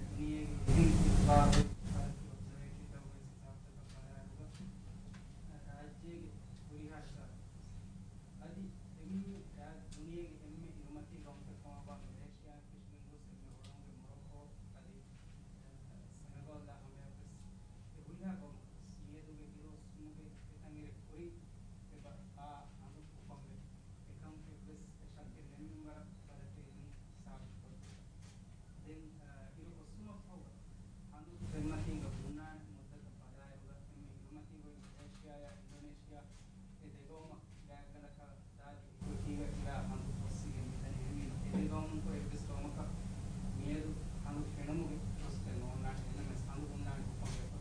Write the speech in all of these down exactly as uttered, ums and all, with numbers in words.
ދުނިޔޭގެ އެހެން އިޚްބާރު އޮބްޒަވޭޓްރީތަކުގެ ހިސާބުތަކަށް ބަލާއިރުގަ، ރާއްޖޭގެ ހުރިހާ އަދި އެމީހުން ދުނިޔޭގެ އެންމެ އިރުމަތީ ގައުމުތަކަށް ކަމަށްވާ މެލޭޝިޔާއަށް ފެށިގެން ގޮސް އެންމެ ހުޅުވުމުގެ މޮރޮކޯ އަދި ސެނެގޯލްއާ ހަމަޔަށްވެސް އެ ހުރިހާ ގައުމަކަށްވެސް މިއަދުގެ އިރު އޮއްސުމުގެ އެތަން އިރެއް ކުރިން އެބަ އާ ހަނދު އުފަންވެ އެކަން އެއްވެސް ޝައްކެއް ނެތްމިންވަރަށް ބަލައްޓެވިގެން ސާބިތުކޮށްދޭ. ދެން، އަ، އިރު އޮއްސުމަށްފަހު ހަނދު ފެންމަތީގަ ހުންނާނެ މުއްދަތަށް ބަލާއިރުގަ އެންމެ އިރުމަތީ ގޮތް މެލޭޝިޔާއާ އިންޑޮނޭޝިޔާ އެ ދެ ގައުމަށް ގާތްގަނޑަކަށް ދާދި އެކުއެކީގަ ކިޔާ ހަނދު އޮއްސިގެން މިދަނީ. އެހެންވީމަ އެ ދެ ގައުމުން ކޮށް އެއްވެސް ގައުމަކަށް މިއަދު ހަނދު ފެނުމުގެ ރަސްކަން ނޯންނާނެ. އެންމެ ހަނދު ހުންނާނެ އުފަންވެފަ.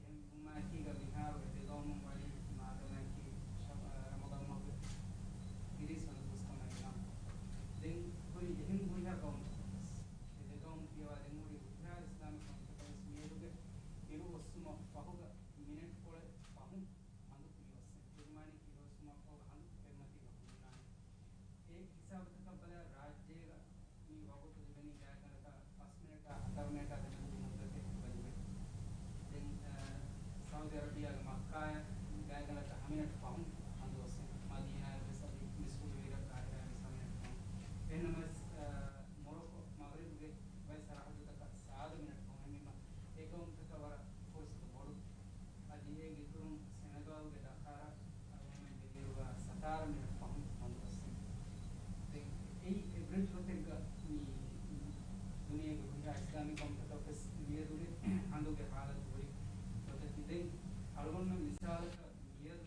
އެހެންވުމާއެކީގަ މިހާރު އެ ދެ ގައުމުން ވަނީ މާދަމާއެކީ ޝަ-، ރަމަޟާން މަހުގެ ތިރީސް ވަނަ ދުވަސްކަމަށް އިޢުލާން ކޮށްފަ. ދެން ހުރި އެހެން ހުރިހާ ގައުމަކަށްވެސް އެ ދެ ގައުމު ކިޔަވާ ދެން ހުރި ހުރިހާ އިސްލާމިކް ކަންތަކަށްވެސް މިއަދުގެ އިރު އޮއްސުމަށް ފަހުގަ މިނެޓްކޮޅެއް ފަހުން ހަނދު ކުރިއަށް އެ ދުމާނީ އިރު އޮއްސުމަށްފަހު ހަނދު ފެންމަތީގަ ހުންނާނެ. އެ ހިސާބުތަކަށް ބަލާ ރާއްޖޭގަ މި ވަގުތު ލިބެނީ ގާތްގަނޑަކަށް ފަސް މިނެޓާ ހަތަރު މިނެޓާ ދެމެދުގެ މުއްދަތެއް ބަލިވެ. ދެން، އަ، ސައުދި އަރަބިއާގެ މައްކާއަށް ގާތްގަނޑަކަށް ހަ މިނެޓް ފަހުން ހަނދު އޮއްސެ. މަދީނާއަށް ވެސް އަދި މިސްރުގެ ވީރަ ޤާހިރާއަށް ވެސް ހަ މިނެޓް ފަހުން. އެހެންނަމަވެސް، އަ، މޮރޮކޯ މަޣްރިބުގެ ވައި ސަރަހައްދުތަކަށް ސާދަ މިނެޓް ފަހުން އެހެންވީމަ އެ ގައުމުތަކަށް ވަރަށް ފުރުސަތު ބޮޑު. އަދި އޭގެ އިތުރުން ސެނެގާލްގެ ޑަކާރަށް އަޅުގަނޑުމެން ބެލިއިރުގަ ސަތާރަ މިނެޓް ފަހުން ހަނދު އޮއްސިން. ދެން އެއީ އެވްރެޖް ގޮތެއްގަ މި ދުނިޔޭގެ ހުރިހާ އިސްލާމީ ގައުމުތަކަށްވެސް މިއަދުގެ ހަނދުގެ ހާލަތު ހުރި ގޮތަކީ. ދެން އަޅުގަނޑުމެން މިސާލަކަށް މިއަދު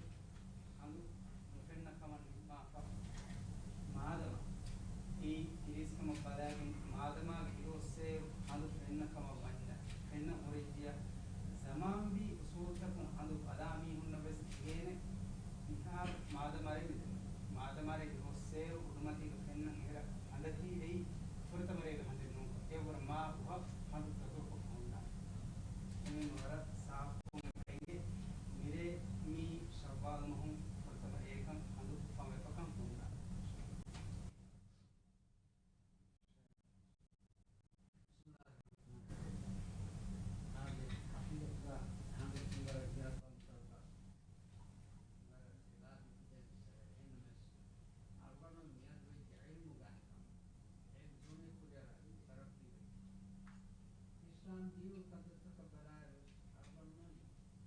ހަނދު ނުފެންނަ ކަމަށް ނިންމާފަ. މާދަމާ އެއީ ތިރީސް ކަމަށް ބަލާގެން މާދަމާގެ އިރު އޮއްސޭ ހަނދު ފެންނަ ކަމަށް ވަންޏާ، ފެންނަ ހުރެއްޖިޔާ ޒަމާންވީ އުސޫލުތަކުން ހަނދު ބަލާ މީހުންނަށް ވެސް އެނގޭނެ. މިހާރު މާދަމާރޭ މިދެނީ. މާދަމާރޭ އިރު އޮއްސޭ އުޑުމަތީގަ ފެންނަން އެހެރަ ހަނދަކީ އެއީ ފުރަތަމަ ރޭގެ ހަނދެއް ނޫން. އެއަށްވުރެ މާ އުހަށް ހަނދު ދަތުރުކޮށް ހުންނާނެ. އެމީހުން ވަރަށް ސާފުކޮށް އެނގޭ މިރޭ މީ ޝައްވާލް މަހުން ފުރަތަމަ ރޭކަން ހަނދު އުފަންވެފަކަން ހުންނާނެ. އަޅުގަނޑު މިއަދު ވެއްޖެ ޢިލްމުގައި ކަމަށް. އެ ދުނިޔެ ކުރިއަރާ ތަރައްޤީވެއްޖެ. އިސްލާމް ދީނުގެ ކަންތައްތަކަށް ބަލާއިރު އަޅުގަނޑުމެން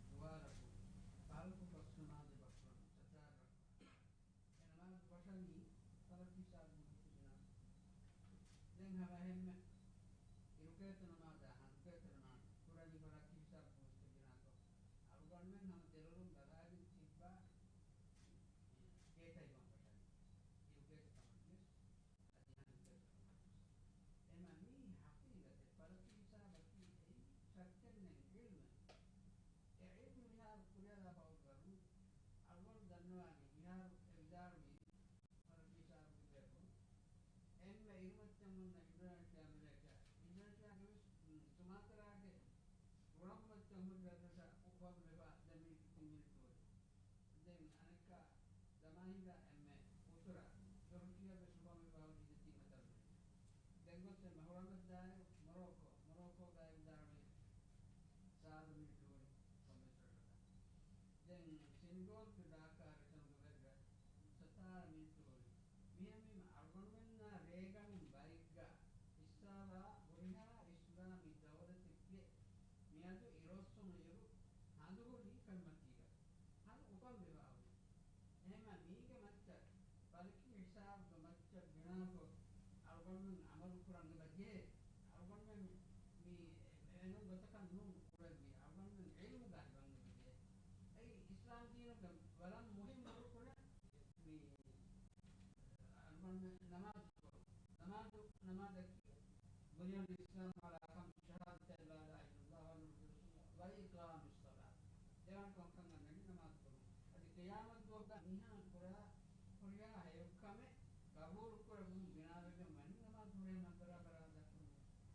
ދުވާލަކުން ފަހަލަކު ފަސް ނަމާދެއް ވަކްތުވަން ސަތާރަ ރަކުޢަތް. އެ ނަމާދު ވަށަނީ ފަލަކީ ސާދު މުހިއްތު ބިނާ. ދެން ހަމަ އެހެންމެ އިރުގޭތު ނަމާދާ ހަނދުގޭތު ނަމާދު ކުރަނީ ފަލަކީ ހިސާބު މުހިއްތު ބިނާކޮށް. އަޅުގަނޑުމެން ހަމަ ދެލޮލުން ބަލާގެން ތިއްބާ ގޭތައް އިވަން ވަށަނީ. އިރުގޭތު ކަމަށްވިޔަސް އަދި ހަނދުގޭތު ކަމަށްވިޔަސް. އެމަ މީ ހަޤީޤަތެއް. ފަލަކީ ހިސާބަކީ އެއީ ޝައްކެއް ނެތް ޢިލްމެއް. އެ ޢިލްމު މިހާރު ކުރިއަރާ ފަހުގަ އަޅުގަނޑު ދަންނަވާނީ މިހާރު އެ ވިދާޅުވީ ފަލަކީ ހިސާބުގެ ބޭފުޅުން. އެންމެ އިރުމައްޗަށް ހުންނަ އިންޑޮނޭޝިއާ މެލޭޝިއާ. އިންޑޮނޭޝިއާގެ ވެސް ސުމާތްރާގެ ގުޅަން މައްޗަށް ހުރި ރަށްރަށަށް އުފަންވެފަ ދެ މިނިޓް ތިން މިނިޓު ވަރު. ދެން އަނެއްކާ ދަމާހިނގާ އެންމެ އުތުރަށް ތުރުކީއަށް ވެސް އުފަންވެފަ ހުރީ ދެތިން ހަތަރު މިނިޓު. ދެން ގޮސް އެންމެ ހުޅަނގަށް ދާއިރު މޮރޯކޯ، މޮރޯކޯގައި ވިދާޅުވީ ސާދަ މިނިޓު ހުރި ކޮންމެސް ރަށަކަށް. ދެން ސެނިގޯލްގެ ޑާކާ ރެށަންގެ ވެރިރަށް ސަތާރަ މިނިޓު ހުރި. މިހެންވީމަ އަޅުގަނޑުމެންނާ ރޭގަނޑުން ބައެއްގަ ހިއްސާވާ ހުރިހާ އިސްލާމީ ދައުލަތެއްގެ މިއަދު އިރުއޮއްސުމުގެ އިރު ހަނދު ހުރީ ފެންމަތީގަ. ހަނދު އުފަންވެފަ ހުރި. އެހެންމަ މީގެ މައްޗަށް ފަލަކީ ހިސާބުގެ މައްޗަށް ބިނާކޮށް އަޅުގަނޑުމެން ޢަމަލު ކުރަން އެބަ ޖެހޭ. އަޅުގަނޑުމެން މި އެނޫން ގޮތަކަށް ނޫން ކުރެއްވީ. އަޅުގަނޑުމެން ޢިލްމުގަ ހިބަން އެބަ ޖެހޭ. އެއީ އިސްލާމް ދީނުގެ ވަރަށް މުހިއްމު ރުކުނެއް. މި އަޅުގަނޑުމެން ނަމާދު، ނަމާދު، ނަމާދަކީ بني الإسلام على خمس، شهادة أن لا إله إلا الله وأن محمدا رسول الله وإقام الصلاة. ދެވަނަ ކަންކަން އަންނަނީ ނަމާދު ކުރުން. އަދި ޤިޔާމަތް ދުވަހުގަ މީހާ ކުރާ ހުރިހާ ހެޔޮ ކަމެއް ޤަބޫލު ކުރެވުން ބިނާވެގެން ވަނީ ނަމާދު ހުރޭ މަންތަރާ ބަރާ ދައްކުން.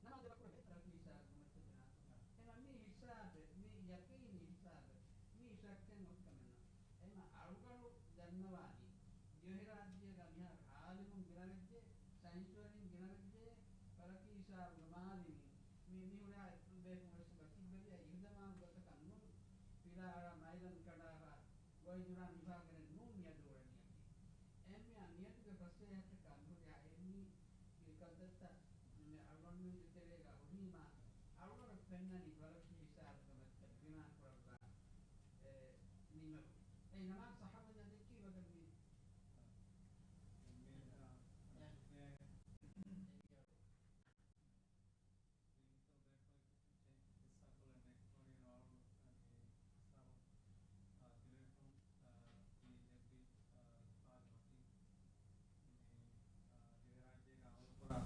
ނަމާދު ކުރެވޭ ރަކީ ހިސާބު މައްޗަށް ބިނާކޮށް. އެމަ މީ ހިސާބެއް، މީ ޔަޤީނީ ހިސާބެއް، މީ ޝައްކެއް އޮތް ކަމެއް ނޫން. އެމަ އަޅުގަނޑު ދަންނަވާނީ، ދިވެހިރާއްޖޭގަ މިހާރު ޢާލިމުން ގިނަވެއްޖެ، ސައިންސުވެރިން ގިނަވެއްޖެ، ފަލަކީ ހިސާބުގެ މާލެމީން، މި، މި އަޅާ މައިލަން ކަޑާފަ ގޮތް ހުރާ މިފަހަރު ނޫން މިއަދު އުޅެނީ. އެހެންވެ މިއަދުގެ ފަސޭހަތަކާ މިހުރިހާ އެންމީ މި ކަންތައްތައް މި އަޅުގަނޑުމެންގެ ތެރޭގަ އުޅީމާ، އަޅުގަނޑަށް ފެންނަނީ ބަލަށި ހިސާބުގެ މައްޗަށް ބިނާ ކުރައްވާ، އެ، ނިމެވުން. އެއީ ނަމާދު ޞައްޙަވެއްނު ދެއްކީ ވަގަށް މި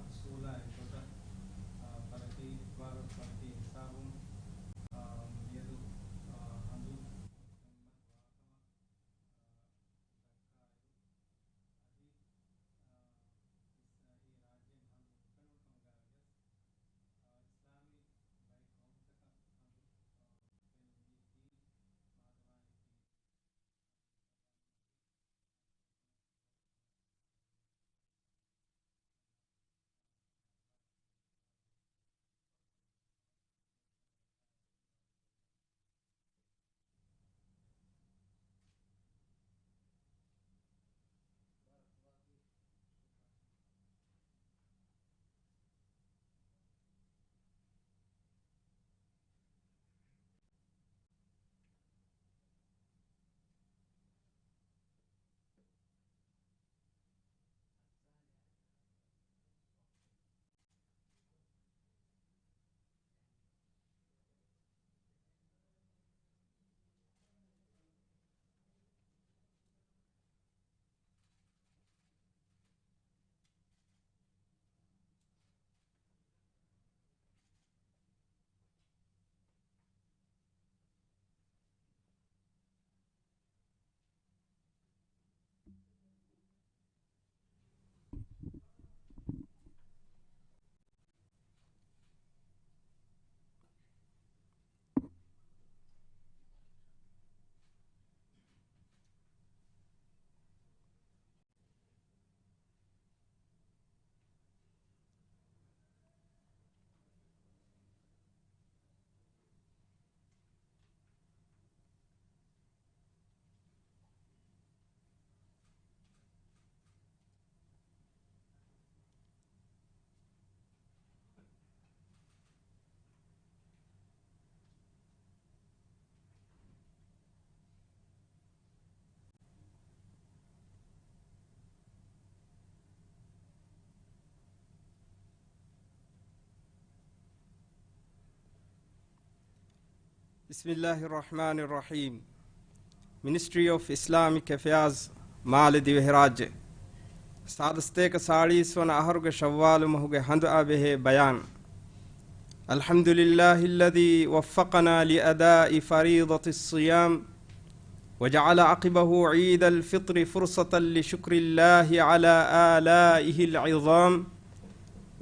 އުސޫލާއި ގޮތަށް، އާ، ފަލަކީ އިތުބާރު، ފަލަކީ ހިސާބުން، އާ، މިއަދު، އާ، ހަނދު ފެންމަތިވާކަމަށް، އާ، ދައްކާއިރު، އަދި، އާ، އިސް-، އާ، އީ ރާއްޖޭން ހަނދު ނުފެނުނު ކަމުގަ ވިޔަސް، އާ، އިސްލާމީ ބައެއް ޤައުމުތަކަށް ހަނދު، އާ، ފެނުނީ ދީން މާދަމާއެކީ بسم الله الرحمن الرحيم. Ministry of Islamic Affairs، މާލެ ދިވެހިރާއްޖެ. ސާދަސްތޭކަ ސާޅީސް ވަނަ އަހަރުގެ ޝައްވާލު މަހުގެ ހަނދުއާ ބެހޭ ބަޔާން. الحمد لله الذي وفقنا لأداء فريضة الصيام وجعل عقبه عيد الفطر فرصة لشكر الله على آلائه العظام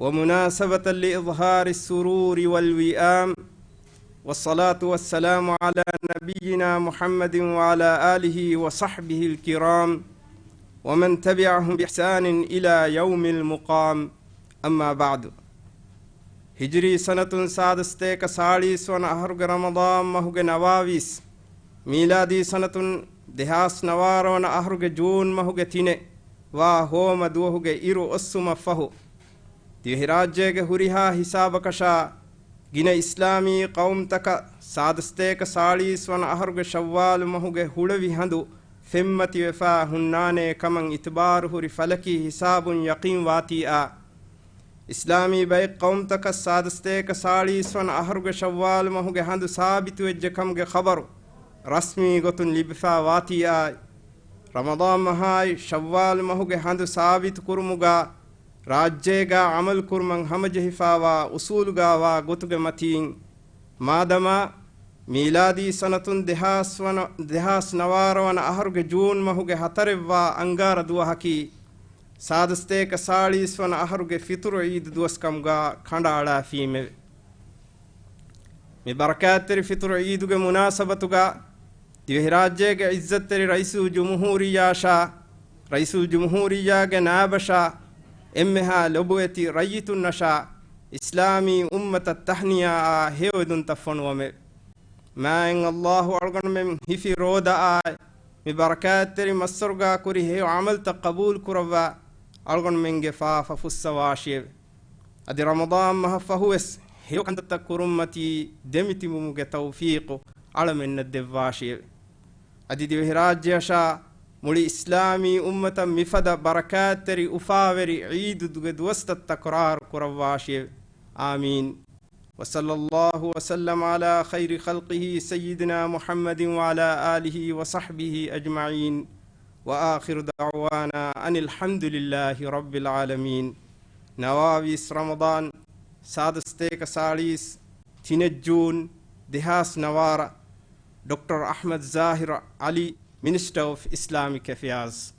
ومناسبة لإظهار السرور والوئام، والصلاة والسلام على نبينا محمد وعلى آله وصحبه الكرام ومن تبعهم بإحسان إلى يوم المقام. أما بعد. ހިޖްރީ ސަނަތުން ސާދަސްތޭކަ ސާޅީސް ވަނަ އަހަރުގެ ރަމަޟާން މަހުގެ ނަވާވީސް، މީލާދީ ސަނަތުން ދެހާސް ނަވާރަ ވަނަ އަހަރުގެ ޖޫން މަހުގެ ތިނެއް ވާ ހޯމަ ދުވަހުގެ އިރު އޮއްސުމަށްފަހު، ދިވެހިރާއްޖޭގެ ހުރިހާ ހިސާބަކަށާ، ގިނަ އިސްލާމީ ޤައުމުތަކަށް ސާދަސްތޭކަ ސާޅީސް ވަނަ އަހަރުގެ ޝައްވާލު މަހުގެ ހުޅަވި ހަނދު ފެންމަތިވެފާ ހުންނާނޭ ކަމަށް އިތުބާރު ހުރި ފަލަކީ ހިސާބުން ޔަޤީން ވާތީއާ، އިސްލާމީ ބައެއް ޤައުމުތަކަށް ސާދަސްތޭކަ ސާޅީސް ވަނަ އަހަރުގެ ޝައްވާލު މަހުގެ ހަނދު ސާބިތުވެއްޖެ ކަމުގެ ޚަބަރު ރަސްމީ ގޮތުން ލިބިފާ ވާތީއާއި، ރަމަޟާން މަހާއި ޝައްވާލު މަހުގެ ހަނދު ސާބިތު ކުރުމުގާ، ރާއްޖޭގާ ޢަމަލު ކުރުމަށް ހަމަޖެހިފާވާ އުސޫލުގާވާ ގޮތުގެ މަތީން، މާދަމާ މީލާދީ ސަނަތުން ދެހާސް ވަނަ، ދެހާސް ނަވާރަ ވަނަ އަހަރުގެ ޖޫން މަހުގެ ހަތަރެއްވާ އަންގާރަ ދުވަހަކީ، ސާދަސްތޭކަ ސާޅީސް ވަނަ އަހަރުގެ ފިތުރު ޢީދު ދުވަސްކަމުގާ ކަނޑައަޅާފީމެވެ. މި ބަރަކާތްތެރި ފިތުރު ޢީދުގެ މުނާސަބަތުގާ، ދިވެހިރާއްޖޭގެ ޢިއްޒަތްތެރި ރައީސުލްޖުމްހޫރިއްޔާއަށާ، ރައީސުލްޖުމްހޫރިއްޔާގެ ނާއިބަށާ، އެންމެހާ ލޮބުވެތި ރައްޔިތުންނަށާ، އިސްލާމީ އުއްމަތަށް ތަހްނިޔާއާ ހެޔޮއެދުންތައް ފޮނުވަމެވެ. މާތް ﷲ އަޅުގަނޑުމެން ހިފި ރޯދައާއި މި ބަރަކާތްތެރި މައްސަރުގާ ކުރި ހެޔޮ ޢަމަލުތައް ޤަބޫލު ކުރައްވާ، އަޅުގަނޑުމެންގެ ފާފަ ފުއްސަވާށިއެވެ. އަދި ރަމަޟާން މަހަށް ފަހުވެސް ހެޔޮ ކަންތައްތައް ކުރުންމަތީ ދެމިތިބުމުގެ ތައުފީޤު އަޅަމެންނަށް ދެއްވާށިއެވެ. އަދި ދިވެހިރާއްޖެއަށާ މުޅި އިސްލާމީ އުއްމަތަށް މިފަދަ ބަރަކާތްތެރި އުފާވެރި ޢީދުގެ ދުވަސްތައް ތަކުރާރު ކުރައްވާށިއެވެ. އާމީން. وصلى الله وسلم على خير خلقه سيدنا محمد وعلى آله وصحبه أجمعين. وآخر دعوانا أن الحمد لله رب العالمين. ނަވާވީސް ރަމަޟާން، ސާދަ ސަތޭކަ ސާޅީސް ތިނެއް ޖޫން ދެހާސް ނަވާރަ، ޑޮކްޓަރ އަޙްމަދު ޒާހިރު ޢަލީ، މިނިސްޓަރ އޮފް އިސްލާމިކް އެފެއާޒް.